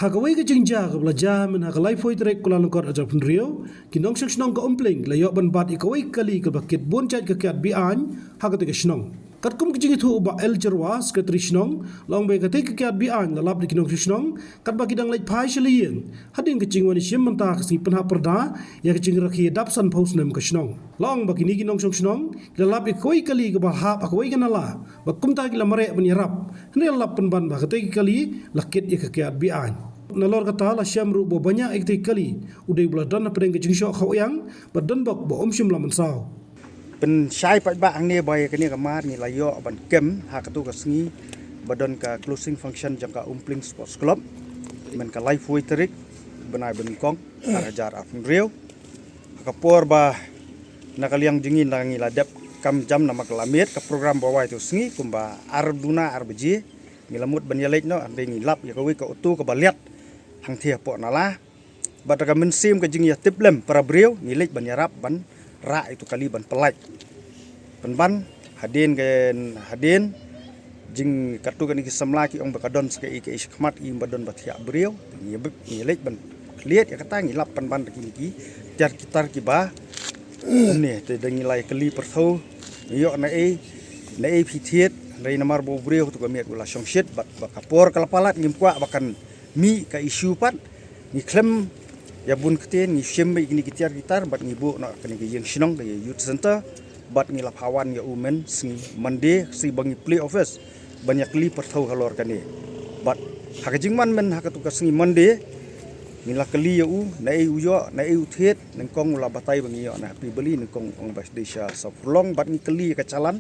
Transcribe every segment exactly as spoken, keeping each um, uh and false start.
Ha kawei ka jingjia kaba la jia mynta ha ka laiphew tarik Kyllalyngkot arhajar arphew hynriew, ki nongshong shnong ka Umpling ki la ïoh ban bat ïa kawei ka kali kaba kit bun jait ka kiad be-aiñ ha katei ka shnong. Katkum ka jingïathuh u Bah L Jyrwa, Secretary Shnong, la ong ba ïa katei ka kiad be-aiñ la lap da ki nongshong shnong katba ki dang leit phai sha la ïing. Hadien ka jingwan ïashim mynta ka sngi pynhap pyrda ïa ka jingrakhe dap sanphew snem ka shnong. La ong ba kine ki nongshong shnong ki la lap ïa kawei ka kali kaba hap ha kawei ka nala, ba kumta ki la mareh ban ïarap, hynrei la lap pynban ba katei ka kali la kit ïa ka kiad be-aiñ. Nalor kata la shem ruh ba u ba ñiah ïa katei ka kali u dei uba la don hapdeng ka jingshoh khawiang bad don bok ba um shym la mynsaw. Pynshai paidbah hangne ba ïa kane ka mar ngi la ïoh ban kem ha katei ka sngi ba don ka closing function jong ka Umpling Sports Club, mynta ka laiphew tarik bnai ba nyngkong arhajar arphew hynriew. Ha ka por ba na ka liang jong ngi ngi la dep kam jam namar ka la miet ka program ba wai tu sngi kumba ar duna ar baje ngi la mut ban ïaleit noh, hynrei ngi lap ïa kawei ka auto kaba liat hangthie hapoh nala. Bad da ka mynsiem ka jingïatiplem para briew ngi leit ban ïarap ban rah ïa tu kali ban pynlait. Pynban hadien ka hadien jing katto katne ki samla ki ong ba ka don sa kaei kaei shakhmat, ïa ba don ba thiah briew, ngi bit ngi leit ban khlieh ïa kata, ngi lap pynban da kine ki tiar ki tar kiba ne te da ngi la ïa kylli pyrthuh, ngi ïoh naei naei phi thied, hynrei namar ba u briew tu ka miet u la shongshit bad ba ka por ka la palat ngim kwah ba kan mih ka issue pat. Ngi khlem ïa bun ktien, ngi shim beit kine ki tiar ki tar bad ngi buh noh kane ka ïing shnong ka ïa youth center bad ngi la phah wan ïa u mynsngi Monday sngi ba ngi plie office ban ïa kylli pyrthuh halor kane. Bad ha ka jingman mynta ha katei ka sngi Monday ngi la kylli ïa u naei u ïoh naei u thied, nyngkong u la batai ba ngi ïoh na Happy Valley, nyngkong u ong ba dei sha Sawpurlong bad ngi kylli ïa ka chalan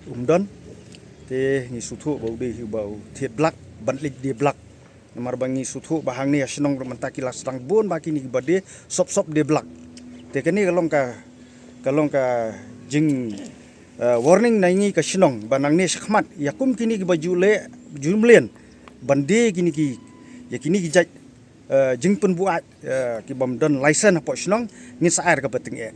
um don. Te ngi sngewthuh ba u dei hi ba u thied blag ban leit die blag. Namar ba ngi sngewthuh ba hangne ha shnong ruh mynta ki la sdang bun ba kine kiba die sop sop die blag. Te kane ka long ka ka long ka jing, eh, warning na ngi ka shnong ba nangne shakhmat ïa kum kine kiba ju leh ju mlien ban die kine ki ïa kine ki jait, eh, jingpynbuaid, eh, kibym don license hapoh shnong ngin sa ai kaba tyngeh.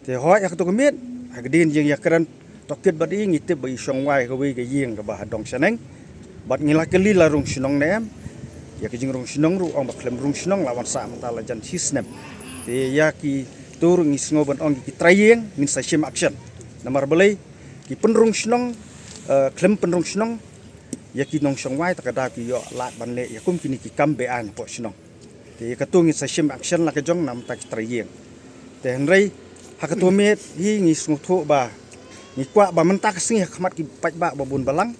Te hooid ha katei ka miet ha ka dien jingïakren tohkit bad i ngi tip ba i shong wai kawei ka ïing kaba ha dong shaneng. Bad ngi la kylli la rung shnong ne em, ïa ka jingrung shnong ruh ong ba khlem rung shnong la wan sah mynta la jan shi snem. Te ïa kitu ruh ngi sngew ban ong ki trai ïing ngin sa shim action. Namar balei ki pynrung shnong, eh, khlem pynrung shnong ïa ki nongshong wai ta ka daw ki ïoh lad ban leh ïa kum kine ki kam be-aiñ hapoh shnong. Te ïa katu ngin sa shim action la ka jong na mynta ki trai ïing. Te hynrei ha katei ka miet hi ngi sngewthuh ba ngi kwah ba mynta ka sngi ha khmat ki paidbah ba bun balang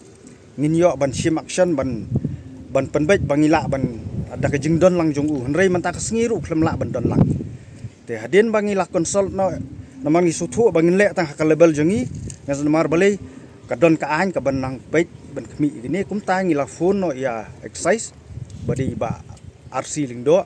ngin ïoh ban shim action ban ban pynbeit ba ngi lah ban da ka jingdon lang jong u, hynrei mynta ka sngi ruh khlem lah ban don lang. Te hadien ba ngi la consult noh namar ngi sngewthuh ba ngin leh tang ha ka level jong ngi, nga namar balei ka don ka aiñ kaban nang beit ban khmih ïa kine. Kumta ngi la phone noh ïa excise ba dei i Bah R C Lyngdoh.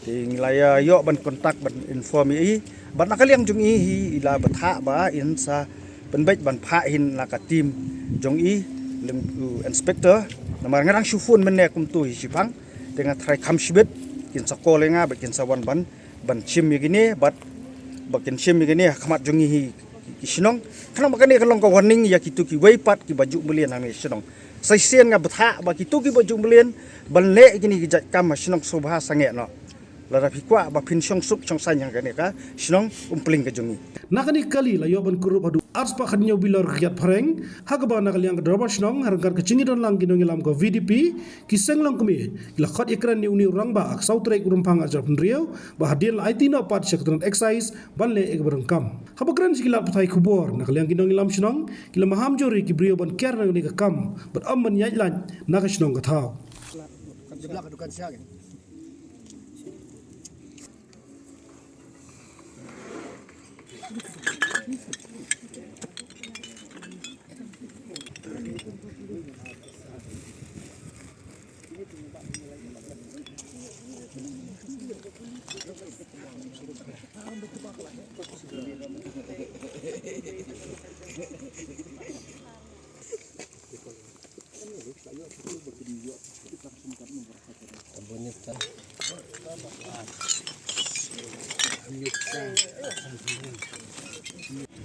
Te ngi la ïa ïoh ban contact ban inform ïa i bad na ka liang jong i hi i la bthah ba in sa pynbeit ban phah hi na ka team jong i, lem u inspector. Namar nga dang shu phone mynne kumtu hi shiphang, te nga tharai kham shibit kin sa call ïa nga bad kin sa wan ban ban shim ïa kine bad ba kin shim ïa kine ha khmat jong i hi ki shnong. Khnang ba kane ka long ka warning ïa kitu kiwei pat kiba ju mlien hangne shnong. Sa shisien nga bthah ba kitu kiba ju mlien ban leh kine ki jait kam ha shnong sngewbha sangeh noh. Lada phi kwah ba phin shong suk shong saiñ ha kane ka shnong Umpling ka jong ngi. Na kane ka kali la ïoh ban kurup haduh arspah khadhynñiew bilor ka kiad phareng, ha kaba na ka liang ka dorbar shnong ha ryngkat ka jingïadon lang ki nongïalam ka V D P, ki seng longkmie ki la khot ïakren ïa une u rangbah ha ka saw tarik u Rymphang arhajar arphew hynriew, bad hadien la aiti noh pat sha ka tnat excise ban leh ïa kaba donkam. Haba kren sha ki lad pathai khubor na ka liang ki nongïalam shnong ki la maham jur ïa ki briew ban kiar na kane ka kam bad ym ban ïaid lait na ka shnong ka thaw.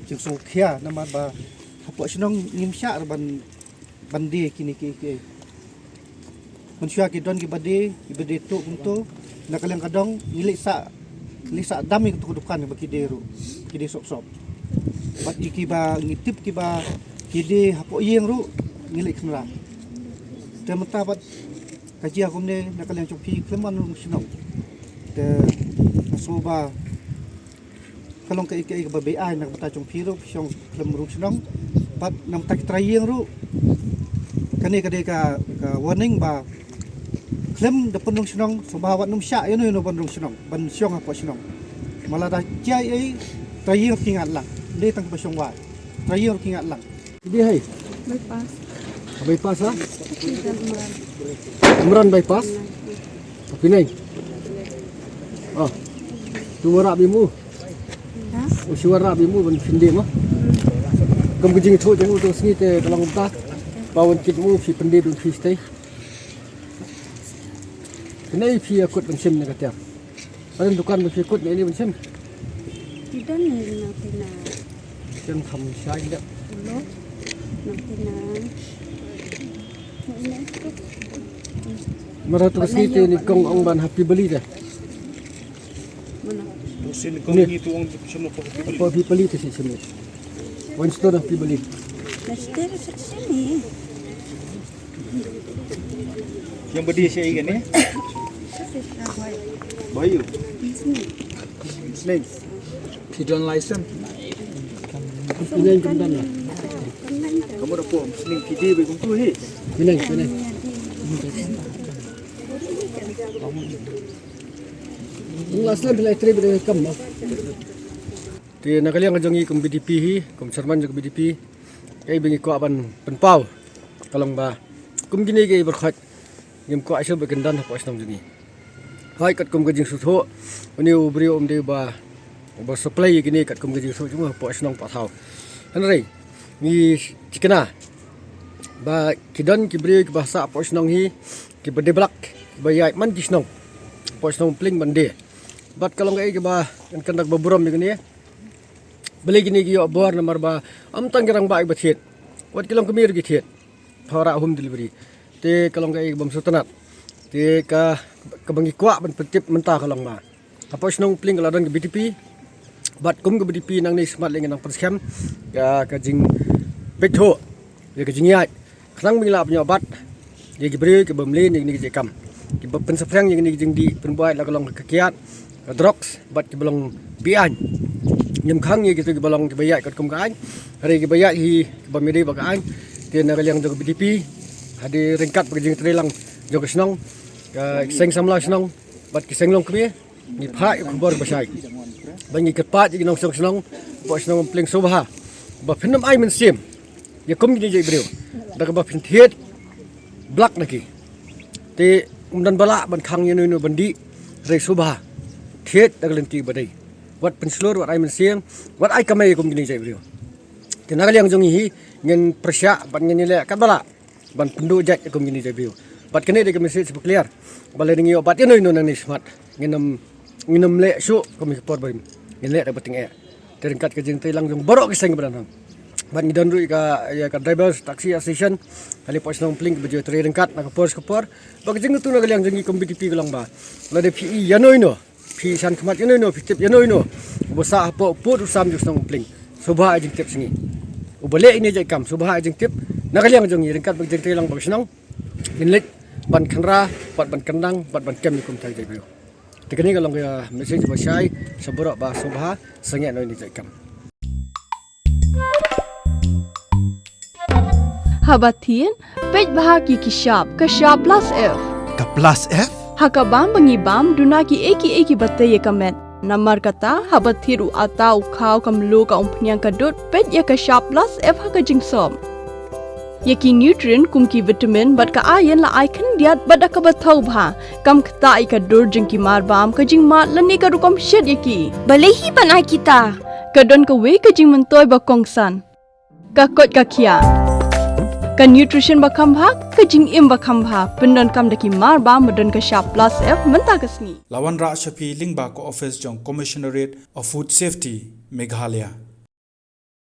Jingsngewkhia namar ba hapoh shnong ngim shah ban ban die kine kiei kiei. Mynshuwa ki don kiba die, kiba die tuh kumto, na ka liang ka dong, ngi leit sah, leit sah dam ïa kato ka dukan ba ki die ruh, ki die sop sop. Bad ïa kiba ngi tip kiba ki die hapoh ïing ruh, ngi leit khynra. Te mynta bad ka jia kumne na ka liang jong phi khlem wan rung shnong. Te nga sngew ba ka long kaei kaei kaba beaiñ na ka bynta jong phi ruh, phi shong khlem rung shnong. Bad na ka bynta ki trai ïing ruh, kane ka dei ka, ka warning ba khlem da pynrung shnong, sngewbha wat nym shah ïano ïano ban rung shnong, ban shong hapoh shnong. Ma lada jia ei, trai ïing ruh ki ngat lang, ym dei tang kiba shong wai, trai ïing ruh ki ngat lang. Phi die hai? Bypass. Bypass ha? Phi die Umran. Umran bypass? Phi neng? Ah. Tu warap bimu. Ha? Usi warap bimu ban phin die mo. Kum ka jingthoh jong u tu sngi te ka long kumta. Ba wan kit mu phi pyndie dun phi stay. Phi neng phi ïa kut ban shim na ka tiar. Paling dukan ba phi kut ne ini ban shim. Ti don ne na ti na. Ken tham shai dep. Lo. Na ti na. Mara tu kasi te ni kong ong ban happy bali de. Mana? Tu sin kong ni tu ong shim na happy bali. Happy bali te si shim. One store happy bali. Na store section ni. Yang berdiri saya ikan ni. Bayu. Snake. Phi don license. Phi neng kam don. Kamu dah pom snake phi die be kum tu hi. Phi neng, phi neng. Ung la slem phi lai tri be kam mo. Te na ka liang jong i kum B D P hi, kum chairman jong B D P. Kaei ba ngi kwah ban pynpaw ka long ba kum kine ki barkhot ngim kwah shuh ba kin don hapoh shnong jong ngi. Hooid katkum ka jingsngewthuh une u briew um dei ba, ba supply ïa kine katkum ka jingsngewthuh jong u hapoh shnong Pathaw. Hynrei ngi thikna ba ki don ki briew kiba sah hapoh shnong hi, kiba die blak, kiba ïaid man ki shnong hapoh shnong Pling ban die. Bad ka long kaei kaba kan, kan da kaba burom ïa kane. Balei kine ki ïoh bor namar ba ym tang ki rangbah kiba thied, wat ki longkmie ruh ki thied. Pha rah home delivery. Te ka long kaei kaba sngewtynnat. Te ka, kaba ngi kwah ban pyntip mynta ka long ba hapoh shnong Pling ka la don ka B D P. Bad kum ka B D P nangne smat lei ngi nang pynskhem ka, ka jingpeit thuh ïa ka jingïaid. Khnang ba ngin lah ban ïoh bat ïa ki briew kiba mlien ïa kine ki jait kam, kiba pynsaphriang ïa kine ki jingdih pynbuaid la ka long ka kiad, ka drugs, bad kiba long beaiñ. Ngim khang ïa kito kiba long kiba ïaid katkum ka aiñ. Hynrei kiba ïaid hi kiba mih dei ba ka aiñ. Te na ka liang jong ka B D P, hadien ryngkat bad ka jingtreilang jong ka shnong, ka seng samla shnong bad ki seng longkmie, ngi phah ïa ka khubor ba shai. Ba ngi kyrpad ïa ki nongshong shnong hapoh shnong Pling sngewbha ba phin ym ai mynsiem ïa kum kine jait briew da kaba phin thied blak na ki. Te ym don ba lah ban khang ïano ïano ban dih, hynrei sngewbha thied da ka lynti ba dei. Wat pynshlur, wat ai mynsiem, wat ai kamai ïa kum kine jait briew. Te na ka liang jong ngi hi ngin pyrshah bad ngin ïaleh katba lah ban pynduh jait ïa kum kine jait briew. Bad kane dei ka message ba clear. Balei ngi ïoh bat ïano ïano nangne shakhmat, ngin ym, ngin ym leh shuh kum ha ki por barim. Ngin leh da ba tyngeh. Te ryngkat ka jingtreilang jong baroh ki seng ba don. Bad ngi don ruh ïa ka, ïa ka Drivers Taxi Association halei hapoh shnong Pling kiba ju trei ryngkat na ka por sha ka por. Bad ka jingkyntu na ka liang jong ngi kum B D P ka long ba lada phi i ïano ïano, phi san khmat ïano ïano, phi tip ïano ïano uba sah hapoh pud u sam jong shnong Pling, sngewbha ai jingtip sha ngi. Uba leh ïa kine jait kam, sngewbha ai jingtip. Na ka liang jong ngi ryngkat bad ka jingtreilang bad ka shnong, ngin leit ban kynra bad ban kyndang bad ban kem ïa kumta ki jait briew. Te kane ka long ka message ba shai sha baroh ba sngewbha sangeh noh ïa kine ki jait kam. Haba thied, peit bha ïa ki shap, ka shap plus F. Ka plus F? Ha ka bam ba ngi bam, duna kiei kiei kiba tei ïa ka met. Namar kata, haba thied u atta, u khaw, ka mluh, ka umphniang, ka dud, peit ïa ka shap plus F ha ka jingsop. Ïa ki nutrient kum ki vitamin bad ka iron la ai khyndiat bad da kaba thaw bha. Kam ktah ïa ka dur jong ki marbam, ka jingmad lane ka rukom shet ïa ki. Balei hi ban ai kita? Ka don kawei ka jingmyntoi ba kongsan. Ka koit ka khiah. Ka nutrition ba kham bha, ka jingim ba kham bha. Pyndonkam da ki marbam ba don ka shap plus F mynta ka sngi. La wanrah sha phi lyngba ka office jong Commissionerate of Food Safety, Meghalaya.